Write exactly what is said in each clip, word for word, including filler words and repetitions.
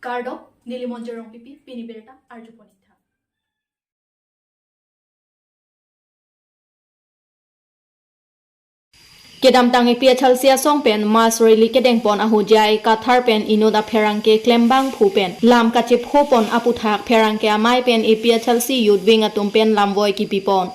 Kardom, neli Monjir Rongpipi, pini birta arjupon ik tha. Kedamtang A P H L C asong pen mass rally kedengpon ahut J I Kathar pen inut apherangke klembangphu pen lam kachephopon aputhak pherangke amei pen A P H L C Youth Wing atum pen lamvoi kipipon.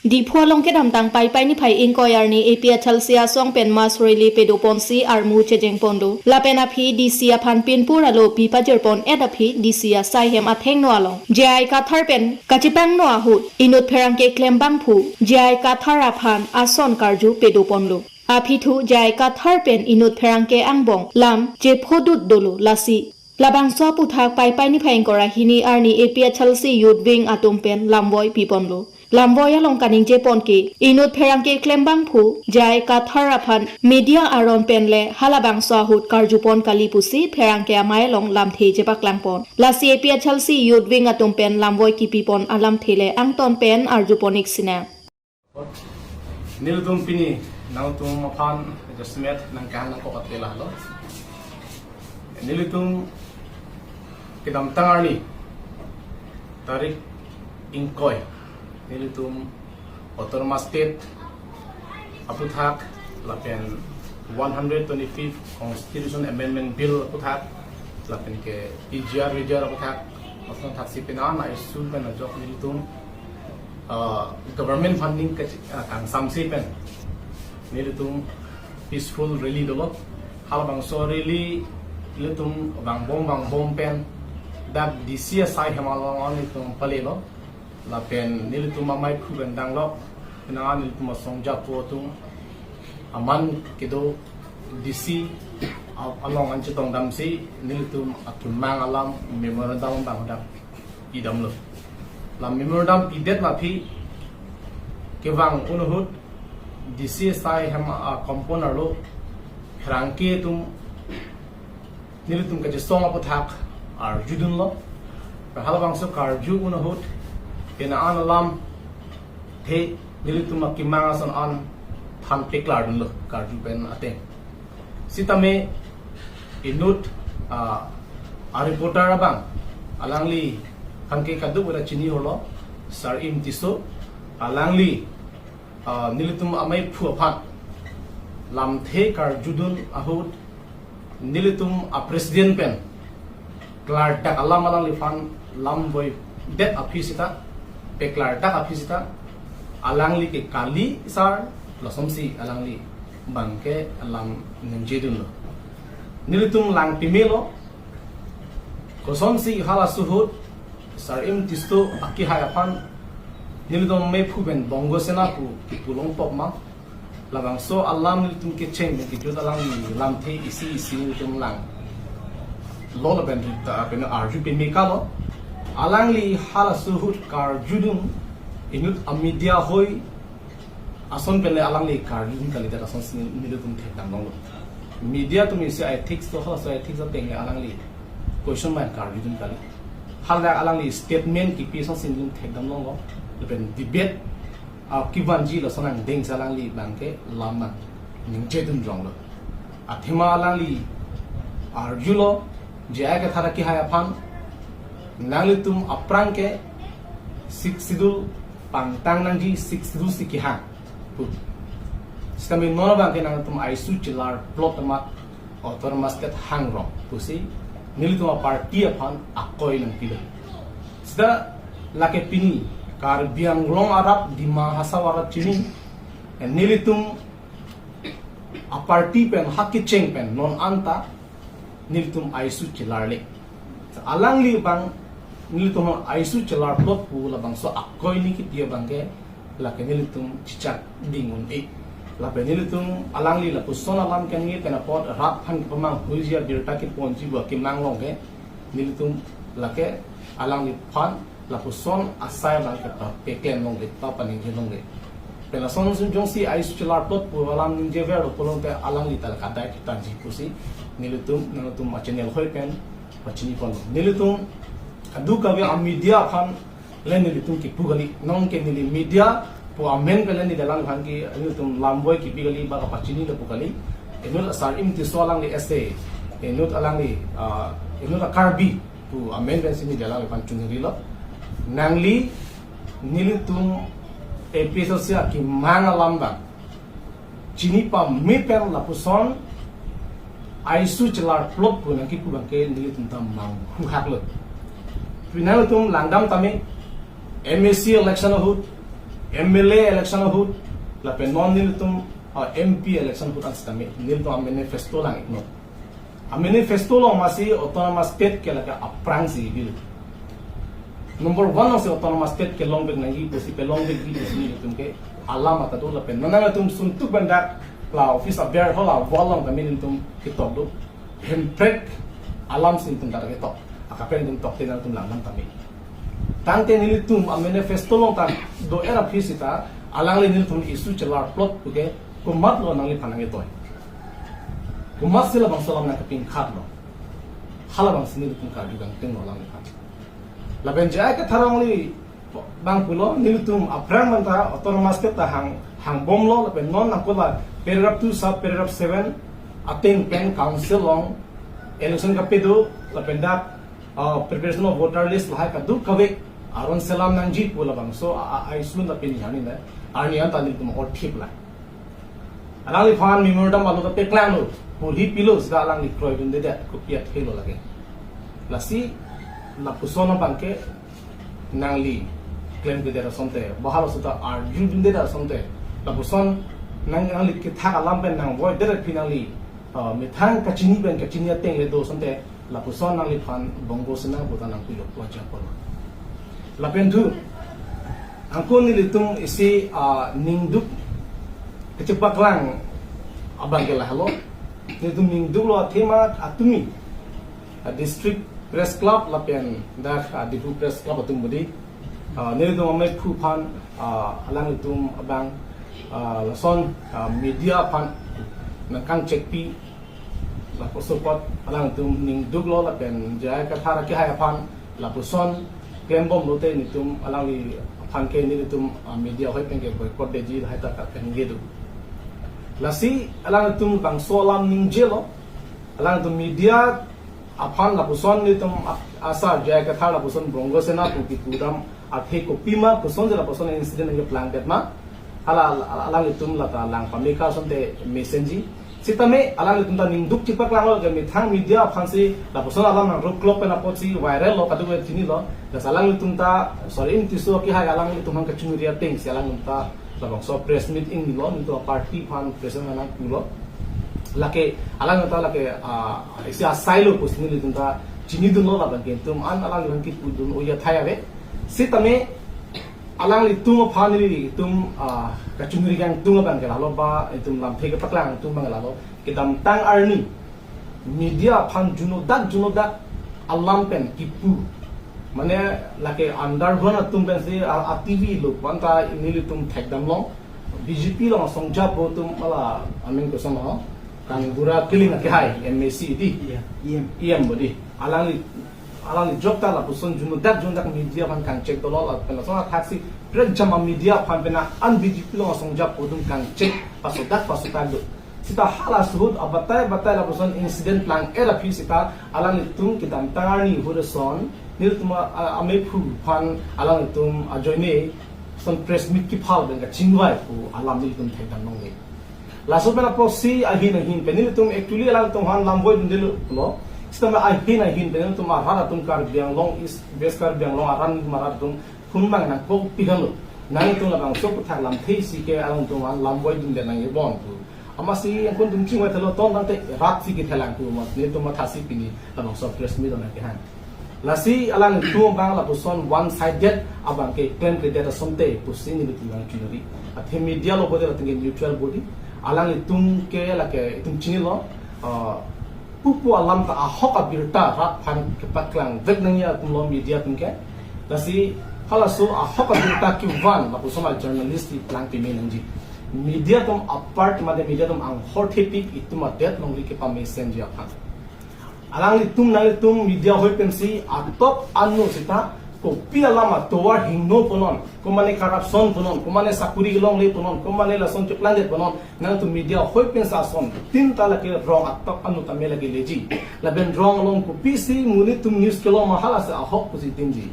Diphu along kedamtang Paipai niphai ingkoi arni A P H L C asong pen mass rally pedoponsi armu chejengponlo. Lapen aphi D C aphan pinpur alo pipajirpon-et aphi D C asai hem athengno along J I Kathar pen kachepangno ahut inut pherangke klembangphu J I Kathar aphan ason karju pedoponlo. Aphi thu J I Kathar pen inut pherangke angbong lam chephodut dolo, lasi labangso aputhak Paipai niphai ingkoi ra hini arni A P H L C Youth Wing atum pen lamvoi piponlo. Lamvoi along kaningjepon ke inut pherangke klembangphu J I Kathar aphan media aron pen le halabangso ahut karjupon kali pusi pherangke amei along lamthe chepaklangpon. Lasi A P H L C Youth Wing atum pen lamvoi kipipon alamthe le angton pen arjupon ik sinang. Nelitum pini nangtum aphan adjustment nangkang nangkok atela lo. Nelitum kedamtang arni tarik ingkoi, nelitum Autonomous State aputhak lapen one hundred twenty-fifth Constitution Amendment Bill aputhak lapen ke P G R V G R aputhak, ason thaksi pena na issue pen ajok nelitum, uh, government funding ke, uh, kangsamsi pen nelitum peaceful rally dolo. Halabangso rally nelitum vangbom vangbom pen dak D C asai hem along nelitum palelo. Lapen nelitum amei phu pen danglok, pina nelitum asong japo atum aman kedo D C a-, along an chetongdamsi nelitum akemang alam memorandum bang hadak pidamlo. La memorandum pidet aphi kevang un ahut D C asai hem a compound arlo pherangke atum nelitum kachesong aputhak arjudunlo. Halabangso karju un ahut pena an alamthe nelitum akemang ason an than peklardunlo karju pen ateng. Sitame inut, ah, a reporter abang, alangli aphan ke kadokave ta chini holo, Sar-im Tisso, alangli, ah, nelitum amei phu aphan lamthe karjudun ahut nelitum a president pen klardak alam alangliphan lamvoidet aphi sita, peklardak aphi sita, alangli ke kali sar, lasonsi alangli bangke alam ningjedunlo. Nelitum lang pimelo, kosonsi halaso ahut Sar-im Tisso akehai aphan nelitum amei phu pen Bongo Sena pu kipu longpok ma, labangso alam nelitum kecheng pen kejut alangli lamthe isi isi nelitum langlo lapen ta pen arju peme kalo. Alangli halaso ahut karjudun inut a media hoi ason pen le alangli karjudun kalidet asonsi nelitum thekdam longlo. Media atum isi ethics do, halaso ethics ateng le alangli question pen karjudun kali. Hala alangli statement kipi asonsi nelitum thekdam longlo. Lapen debate a kevanji lason angdengsi alangli bangke lam ningjedun longlo. Athema alangli arjulo, J I Kathar akehai aphan, nanglitum aphrang ke Sixth Schedule pangtang nangji, Sixth Schedule si kehang pu. Sitame non abangke nangtum I S U chelar plot amat Autonomous State hangrong pusi nelitum a party aphan akoi nangpilo. Sita lake pini Karbi Anglong arat, Dima Hasao arat chini, nelitum a party pen ha kecheng pen non anta nelitum I S U chelarle. Alangli bang nelitum I S U chelar plot pu labangso akoi ni kipi abangke lake nelitum chechak ding un-e. Lapen nelitum alangli lapuson alam kengi pen apot rat aphan kepamang huiji abirta keponji pu akemang along ke nelitum lake alangliphan lapuson asai abangke papeklem longle, papaningje longle. Pen lason sun jongsi I S U chelar plot pu alam ningjeverlo pulote alangli ta la kadai ketanji pusi nelitum, nangtum a channel hoi pen pachiniponlo. Nelitum kadokave a media aphan le nelitum kipu kali, nonke neli media pu amen pen le neli alangliphan ke nelitum lamvoi kipi kali, ba kapachinilo pu kali. Inut Sar-im Tisso alangli ese, inut alangli, ah, Inut a Karbi pu amen pensi neli alangliphan chungrilo. Nangli nelitum A P H L C akemang alam abang chini pame pen lapuson aisui chelarplot pu nangkipu abangke nelitum ta manghuhaklo. Pi nangtum langdam tame, M A C election ahut, M L A election ahut, lapen non nelitum, ah, M P election ahut an sitame nelitum a manifesto lang-iknon. A manifesto along masi autonomous state ke lake aphrangsi bil. Number one alongsi autonomous state kelongvek nangji pusi pelongvekji pusi nelitum ke alam ata do lapen non nangtum suntuk pendak la office aber hall a wall along tame nelitum ketok do. Hemprek alamsi nelitum ta ketok. Akaprek nelitum tokte nangtum langdam tame. Tangte nelitum a manifesto along ta do-er aphi sita alangli nelitum aisui chelarplot puke komatlo nangliphan nangketoi. Komatsi labangso alam nangkepinkhatlo. Halabangsi nelitum karju kangtenglo alangliphan. Lapen J I Kathar alangli abang pulo, nelitum aphrang abang ta autonomous state ta hang, hangbomlo, lapen non nangkoba paragraph two sub paragraph seven ateng pen council along election kape do, lapen dak, ah, preparation of voter list lahai kadokave aron selam nangji pu labangso a, a, aisui ta pini arni na, arni an ta nelitum orthip la. Alangliphan memorandum alo ta peklanglo, pulhi pilo sita alangli kroidundedet, kopi athelo lake. Lasi lapuson abangke nangli klemkledet asonte, bahal sita arjudundedet asonte, lapuson nang, nangli kethak alam pen nangvoidet aphi nangli, ah, methang kachini pen kachini ateng le do asonte, lapuson nangliphan Bongo Sena puta nangpilo pu ajak polo. Lapen thu, angkon nelitum isi, ah, ningduk kechepaklang abangke lahelo. Nelitum ningduklo athema atumi, ah, District Press Club lapen dak, ah, Diphu Press Club atum bodi. Ah, nelitum amephu aphan, ah, alanglitum abang, ah, lason, ah, media aphan nangkangchekpi, lapuson apot alangtum ningduklo lapen J I Kathar akehai aphan lapuson klembomlote nelitum alangli aphan ke nelitum, ah, media ahoi pen ke boycott detji lahai ta kangke do. Lasi alangtum bangso alam ningjelo, alangtum media aphan lapuson nelitum ap-, asar J I Kathar lapuson Bongo Sena pu kipudam athe kopima, kosonsi lapuson incident nangkeplangdet ma, hala, hala, alanglitum lata lang pameka asonte mesenji. Sitame alanglitum ta ningduk chepaklanglo ke methang media aphansi lapuson alam nangruklok pen apotsi viral lo, kadokave chinilo. Lasi alanglitum ta, sorry, Imtiso akehai alanglitum aphan kachingri atengsi alanglitum ta labangso press meet ingnilo, nelitum party aphan president nangpulo. Lake alanglitum ta lake, ah, isi asailo pusi nelitum ta chinidunlo, labangke itum an alanglitum kipudun oya thai ave. Sitame alanglitum aphan nelitum, ah, kachingri kangtung abangke lahelo ba itum lamthe kepaklangtung abang lahelo. Kedamtang arni media aphan junodak junodak alam pen kipu. Mane lake underground atum pensi a, a T V lo pu anta nelitum thekdamlong. B J P along asong japo atum hala amen koson ho. Kangbura Killing akehai M A C di. Iya, E M. E M bodi. Alangli, alangli jokta lapuson junodak junodak media aphan kangchek dolo lapen lason athaksi prekjam a media aphan pena an B J P along asong japo atum kangchek pasodak pasodak do. Sita hala suhut abatai batai lapuson incident plang-er aphi sita alanglitum kedamtang arni ahut ason nelitum a, a, amephu aphan alanglitum ajoine son press meet kiphal pen kachingvai pu alam nelitum thekdamlongle. Laso pen apotsi ahin ahin pen nelitum actually alangtum aphan lam voidundelo. Sitame ahin ahin pen nelitum arat atum Karbi Anglong East, West Karbi Anglong arat atum, arat atum phun mang nangkokpi tanglo. Nangtum labangso aputhak lamthe isi ke alangtum aphan lam voidunde nangji bon pu. Amatsi angkon atum chingvai thelo, ton tangte rat si kethelang pu amat nelitum mathasi pini labangso press meet nangkehang. Lasi alangtum abang lapuson one sided abangke klemkledet asonte pusi nelitum nangchiniri. Athe media lo bodi, latum ke neutral bodi. Alanglitum ke lake itum chinilo, ah, pupu alam ta ahok abirta rat aphan kepaklangvek nangji atumlo media atum ke. Lasi halaso ahok abirta kevan lapuson a journalist ti plang peme nangji. Media atum apart mate media atum anghor thepik itum adet alongri kepamesenji aphan. Alanglitum nanglitum media ahoi pensi atop ano sita Kopi alam atovar hingno punon, komane corruption punon, komane sakuri kelongle punon, komane lason choklang det punon, nangtum media ahoi pen sa ason tin ta lake rong atok anu tame lake leji. Lapen rong along kopisi monit atum news kelong ma hala si ahok pusi tinji.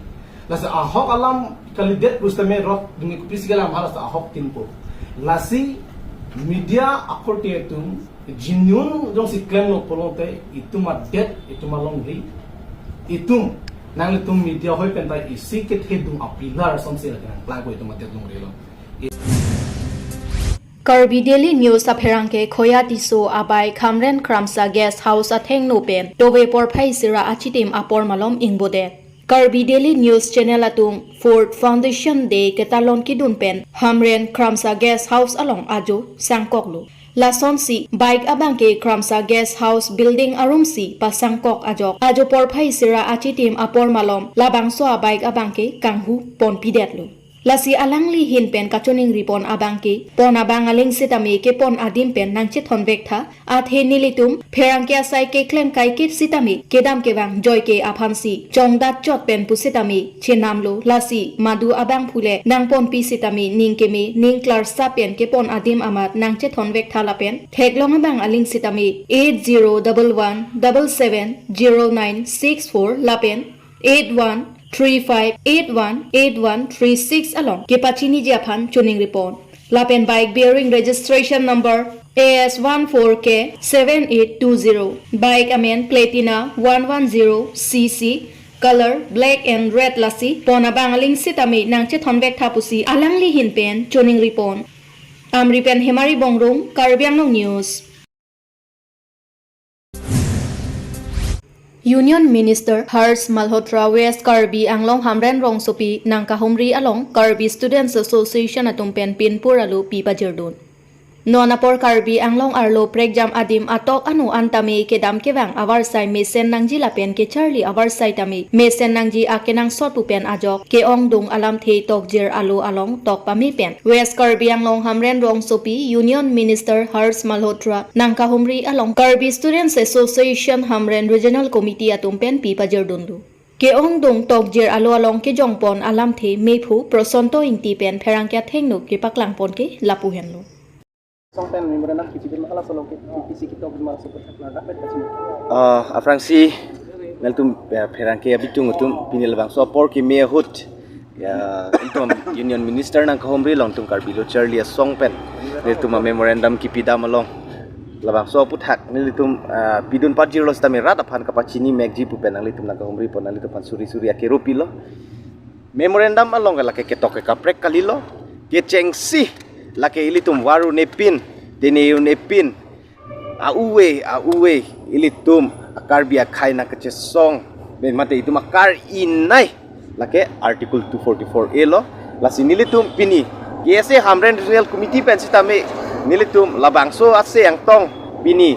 Lasi ahok alam kalidet pusitame rot dumi kopisi kelang ma hala si ahok tinpo. Lasi media akorte atum genuine jongsi klemlo pulote itum adet, itum alongri, itum nanglitum media ahoi pen ta isi kethedung apilar asonsi lake nangplangpo itum adet longrilo. Karbi Daily News apherangke Khoya Tisso a-bike Hamren Kramsa Guest House athengno pen dove porphai sira achitim apor malom ingbodet. Karbi Daily News Channel atum Fourth Foundation Day ketalon kidun pen Hamren Kramsa Guest House along ajo sangkoklo. Lasonsi bike abangke Kramsa Guest House building arumsi pasangkok ajok ajo porphai sira achitim apor malom labangso a-bike abangke kanghu ponpidetlo. Lasi alangli ahin pen kachoningri pon abangke pon abang aling sitame kepon adim pen nangchethonvek tha, athe nelitum pherangke asai keklem kaikit sitame kedam kevang joike aphansi chongdat chot pen pusitame chenamlo. Lasi madu abang phule nangponpi sitame ning keme ning klarsa pen kepon adim amat nangchethonvek tha lapen theklong abang aling sitame eight zero double one double seven zero nine six four lapen eight one three five eight one eight one three six along kepachiniji aphan choningri pon. Lapen bike bearing registration number A S one four K seven eight two zero. Bike amen Platina one one zero C C, color black and red. Lasi pon abang aling sitame nangchethonvek tha pusi alangli ahin pen choningri pon. Amri pen Hemari Bongrung, Karbi Anglong News. Union Minister Harsh Malhotra West Karbi Anglong Hamren rongsopi nangkahumri along Karbi Students Association atum pen pinpur alu pi pajirdun. Non apor Karbi Anglong arlo prekjam adim atok anu an tame kedam kevang avarsai mesen nangji lapen kecharli avarsai tame mesen nangji akenangsot pu pen ajok ke-ongdung alamthe tokjir alu along tok pame pen West Karbi Anglong Hamren rongsopi Union Minister Harsh Malhotra nangkahumri along Karbi Students Association Hamren Regional Committee atum pen pi pajirdunlo. Ke-ongdung tokjir alu along kejongpon alamthe mephu Prosonto Ingti pen pherangke athengno kepaklang pon ke lapu henlo. Song pen memorandum kipidun ma hala si along ke kisi kitok ma hala si aphuthak ladak pen kachini. Ah, aphrangsi nangtum, eh, pherangke abitung atum pini labangso apor kimi ahut, ya, itum Union Minister nangkahumri along itum Karbi Lo Charli Asong pen nelitum a-memorandum kipidam along labangso aphuthak nelitum, ah, pidun pajirlo sitame rat aphan kapachini mekji pu pen nanglitum nangkahumri pon, nanglitum aphan suri suri akero pilo. Memorandum along ke lake ketok ke kaprek kalilo, kechengsi lake ilitum varu nepin, tene nepin, a-uve, a-uve, ilitum Karbi akhei nangkachesong pen mate itum akar-inai lake Article two forty-four A lo. Lasi nelitum pini K S A Hamren Regional Committee pen sitame nelitum labangso ase angtong pini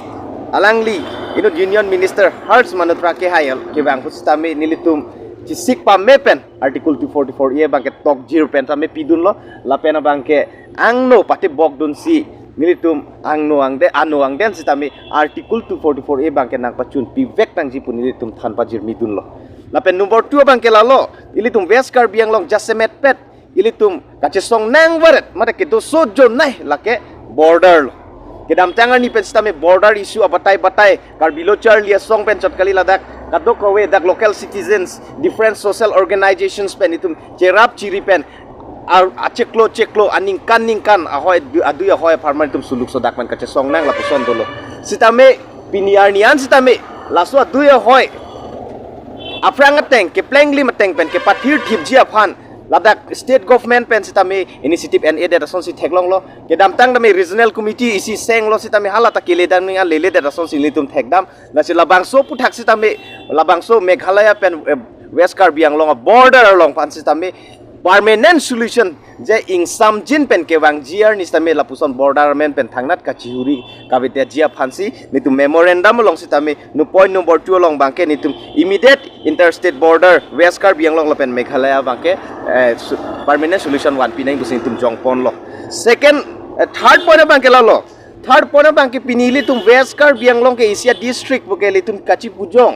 alangli inut Union Minister Harsh Malhotra kehai kevang ahut sitame nelitum chesik pame pen Article two forty-four A abangke tokjir pen tame pidunlo, lapen abangke angno patibokdunsi nelitum angno angde, ano angden sitame Article two forty-four A abangke nangpachun pivek nangji pu nelitum than pajirmidunlo. Lapen number two abangke lalo, ilitum West Karbi Anglong jasemet pet ilitum kachesong nangvaret mate kedoso jonai lake border lo. Kedamtang arni pen sitame border issue abatai batai Karbi Lo Charli Asong pen chot kali, ladak kadokave dak local citizens, different social organizations pen itum cherap chiri pen ar-, achiklo chiklo aningkan ningkan ahoi du-, adui ahoi apharman itum suluk sodak pen kachesong nang lapuson dolo. Sitame pini arni an sitame laso adui ahoi aphrang ateng keplenglim ateng pen kepathir thipji aphan ladak state government pen sitame initiative en-edet asonsi theklonglo. Kedamtang tame regional committee isi senglo sitame hala ta keledet ningkan leledet asonsi nelitum thekdam. Lasi labangso aphuthak sitame labangso Meghalaya pen, eh, West Karbi Anglong a-border along aphan sitame permanent solution je ingsamjin pen kevangji arni sitame lapuson border amen pen thangnat kachihuri kavedetji aphansi nelitum memorandum along sitame nu point number two along abangke nelitum immediate interstate border West Karbi Anglong lapen Meghalaya abangke, eh, su-, permanent solution vanpi nang pusi nelitum jongponlo. Second, eh, third point abangke lalo. Third point abangke pini ilitum West Karbi Anglong ke isi a-district puke ilitum kachipujong.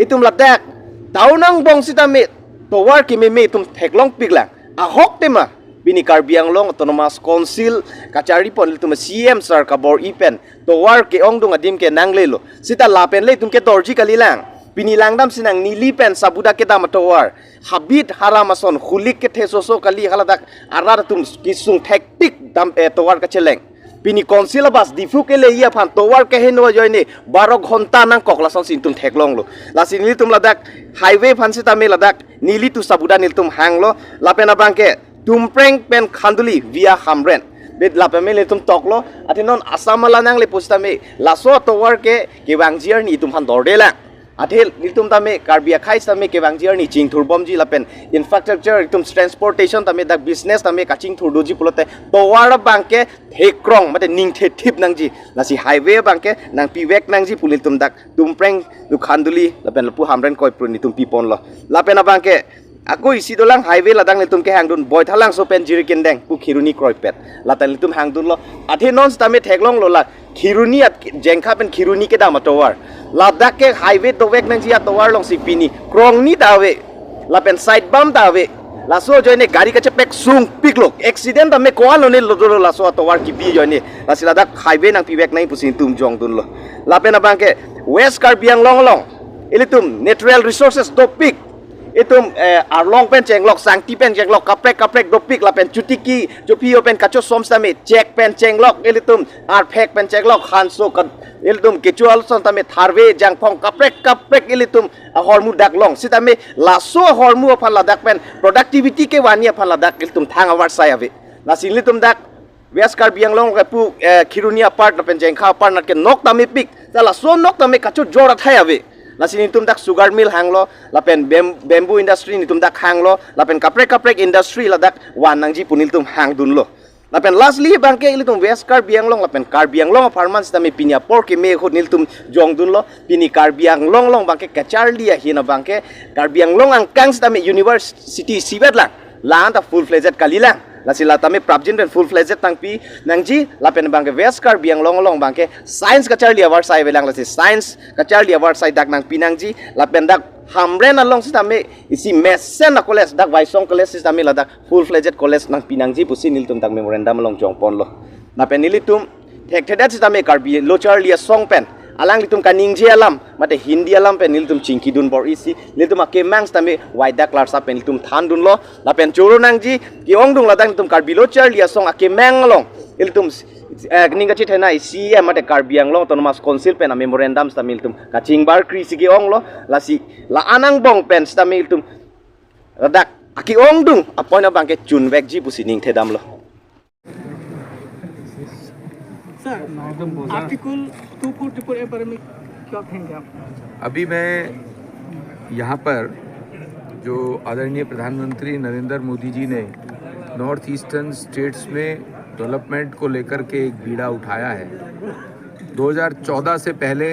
Itum ladak town angbong sitame tovar kememe itum theklongpiklang. Ahok tema pini Karbi Anglong Autonomous Council kacharipon ilitum C M sir kabor-i pen tovar ke-ongdung adim ke nanglelo. Seta lapen le itum kedorji kalilang. Pini langdamsi nang neli pen sabuda kedam atovar. Habit haram ason, hulik kethe soso kali, haladak arat atum kesung thektik dam, eh, tovar kacheleng. Pini council abas Diphu keleji aphan tovar keheno ajoine baro ghonta nangkok, lasonsi itum theklonglo. Lasi nelitum ladak highway aphan sitame ladak neli tu sabuda nelitum hanglo. Lapen abangke Tumpreng pen Khanduli via Hamren. Bet lapen me nelitum toklo. Athe non Assam ala nangle pusitame laso tovar ke kevangji arni itum aphan dordelang. Athe nelitum tame Karbi akhei tame kevangji arni chingthurbomji lapen infrastructure itum transportation tame dak business tame kachingthur doji pulote tovar abangke thekrong mate ningthe thip nangji. Lasi highway abangke nangpivek nangji pu nelitum dak Tumpreng, Khanduli lapen lapu Hamren koiprun itum piponlo. Lapen abangke ako isi dolang highway ladak nelitum kehangdun Boithalangso pen Jirikindeng pu Kheroni kroipet. Lata nelitum hangdunlo. Athe non sitame theklonglo la Kheroni at Jengkha pen Kheroni kedam atovar. Ladak ke highway dovek nangji atovar alongsi pini krongni ta ave. Lapen side bump ta ave. Laso ajoine gari kachepek sungpiklo. Accident tame ko-an lone lodolo laso atovar kibi ajoine. Lasi ladak highway nangpivek nangji pusi itum jongdunlo. Lapen abangke West Karbi Anglong along ilitum natural resources dopik. Itum, eh, arlong pen chenglok, sangti pen chenglok, kaprek kaprek dopik lapen chutiki, chopio pen kachosom sitame, chek pen chenglok, ilitum arphek pen chenglok, hanso ka, ilitum kechual son tame tharve, jangphong kaprek kaprek ilitum ahormu dak long. Sitame laso ahormu aphan ladak pen productivity kevanji aphan ladak ilitum thang avarsai ave. Lasi ilitum dak West Karbi Anglong ke pu, eh, Kheroni apart lapen Jengkha apart nat ke nok tame pik. Ta laso nok tame kachojor athai ave. Lasi nelitum dak sugar mill hanglo, lapen bam-, bamboo industry nelitum dak hanglo, lapen kaprek kaprek industry ladak van nangji pu nelitum hangdunlo. Lapen lastly abangke ilitum West Karbi Anglong lapen Karbi Anglong apharman sitame pini apor keme ahut nelitum jongdunlo, pini Karbi Anglong along abangke kacharli ahin abangke Karbi Anglong angkang sitame university isivet lang. La-an ta full fledged kalilang. Lasi la tame prapjin pen full fledged nangpi nangji, lapen abangke West Karbi Anglong along abangke science kacharli avarsai avelang, lasi science kacharli avarsai dak nangpi nangji, lapen dak Hamren along sitame isi mesen a college, dak Waisong College sitame ladak full fledged college nangpi nangji pusi nelitum dak memorandum along jongponlo. Lapen nelitum thekthedet sitame Karbi lo charli asong pen alanglitum kaningje alam mate Hindi alam pen nelitum chingkidun bor-isi, nelitum akemang sitame Waidak Larsa pen nelitum thandunlo, lapen choro nangji ke-ongdung ladak nelitum Karbi lo charli asong akemang along ilitum, eh, ning kachethena isi ya mate Karbi Anglong Autonomous Council pen a memorandum sitame ilitum kachingbarkrisi ke-onglo, lasi la-an angbong pen sitame ilitum ladak ake-ongdung a point abangke chunvekji pusi ningthedamlo. Sir, article two forty four A बारे में क्या कहेंगे आप? अभी मैं यहाँ पर जो आदरणीय प्रधानमंत्री नरेंद्र मोदी जी ने नॉर्थ ईस्टर्न स्टेट्स में डेवलपमेंट को लेकर के एक बीड़ा उठाया है। दो हज़ार चौदह से पहले,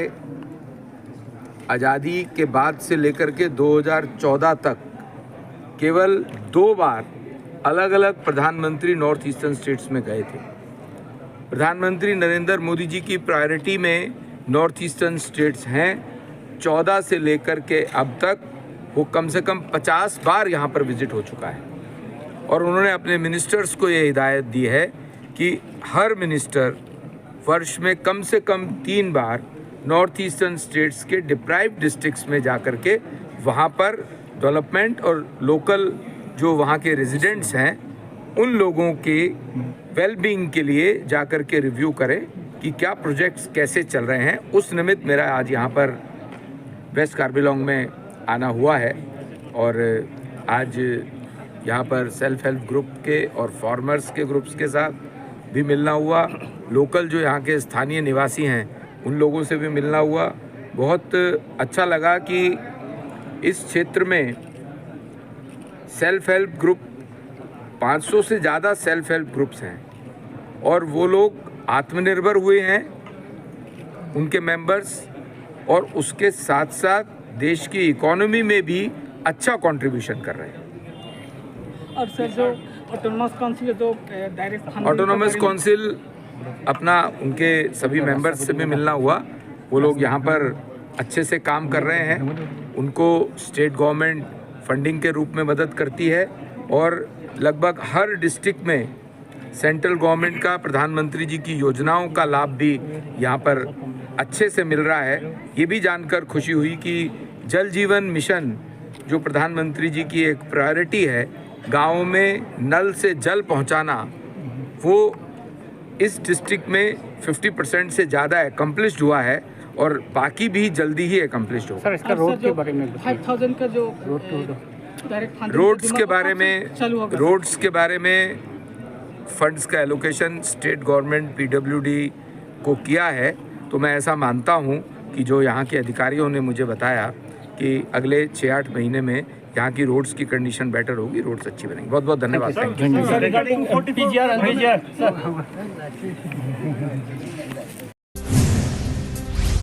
आज़ादी के बाद से लेकर के दो हज़ार चौदह तक केवल दो बार अलग-अलग प्रधानमंत्री नॉर्थ ईस्टर्न स्टेट्स में गए थे। प्रधानमंत्री नरेंद्र मोदी जी की प्रायोरिटी में नॉर्थ ईस्टर्न स्टेट्स हैं। चौदह से लेकर के अब तक वो कम से कम पचास बार यहाँ पर विजिट हो चुका है और उन्होंने अपने मिनिस्टर्स को ये हिदायत दी है कि हर मिनिस्टर वर्ष में कम से कम तीन बार नॉर्थ ईस्टर्न स्टेट्स के डिप्राइव्ड डिस्ट्रिक्ट्स में जाकर के वहाँ पर डेवलपमेंट और लोकल जो वहाँ के रेजिडेंट्स हैं उन लोगों के वेलबींग के लिए जाकर के रिव्यू करें कि क्या प्रोजेक्ट्स कैसे चल रहे हैं। उस निमित्त मेरा आज यहाँ पर वेस्ट कार्बी आंगलोंग में आना हुआ है और आज यहाँ पर सेल्फ हेल्प ग्रुप के और फार्मर्स के ग्रुप्स के साथ भी मिलना हुआ, लोकल जो यहाँ के स्थानीय निवासी हैं उन लोगों से भी मिलना हुआ। बहुत अच्छा लगा कि इस क्षेत्र में सेल्फ हेल्प ग्रुप, पाँच सौ से ज़्यादा सेल्फ हेल्प ग्रुप्स हैं और वो लोग आत्मनिर्भर हुए हैं, उनके मेंबर्स, और उसके साथ साथ देश की इकोनॉमी में भी अच्छा कंट्रीब्यूशन कर रहे हैं। और सर, जो ऑटोनॉमस काउंसिल जो डायरेक्ट ऑटोनॉमस काउंसिल अपना, उनके सभी मेंबर्स से भी मिलना हुआ। वो लोग यहाँ पर अच्छे से काम कर रहे हैं। उनको स्टेट गवर्नमेंट फंडिंग के रूप में मदद करती है और लगभग हर डिस्ट्रिक्ट में सेंट्रल गवर्नमेंट का, प्रधानमंत्री जी की योजनाओं का लाभ भी यहाँ पर अच्छे से मिल रहा है। ये भी जानकर खुशी हुई कि जल जीवन मिशन, जो प्रधानमंत्री जी की एक प्रायोरिटी है, गाँव में नल से जल पहुँचाना, वो इस डिस्ट्रिक्ट में फिफ्टी परसेंट से ज़्यादा एकम्प्लिश्ड हुआ है और बाकी भी जल्दी ही एकम्प्लिश्ड होगा। सर, इसका और रोड सर, के जो बारे में बताइए। फाइव थाउजेंड का जो road to road. Direct funding roads जो के मामला बारे था, में चालू होगा। रोड्स के बारे में फंड्स का एलोकेशन स्टेट गवर्नमेंट पीडब्ल्यूडी को किया है, तो मैं ऐसा मानता हूँ कि जो यहाँ के अधिकारियों ने मुझे बताया कि अगले छः आठ महीने में यहाँ की रोड्स की कंडीशन बेटर होगी, रोड्स अच्छी बनेंगी। बहुत बहुत धन्यवाद। Thank you. Regarding PGR and VGR, sir.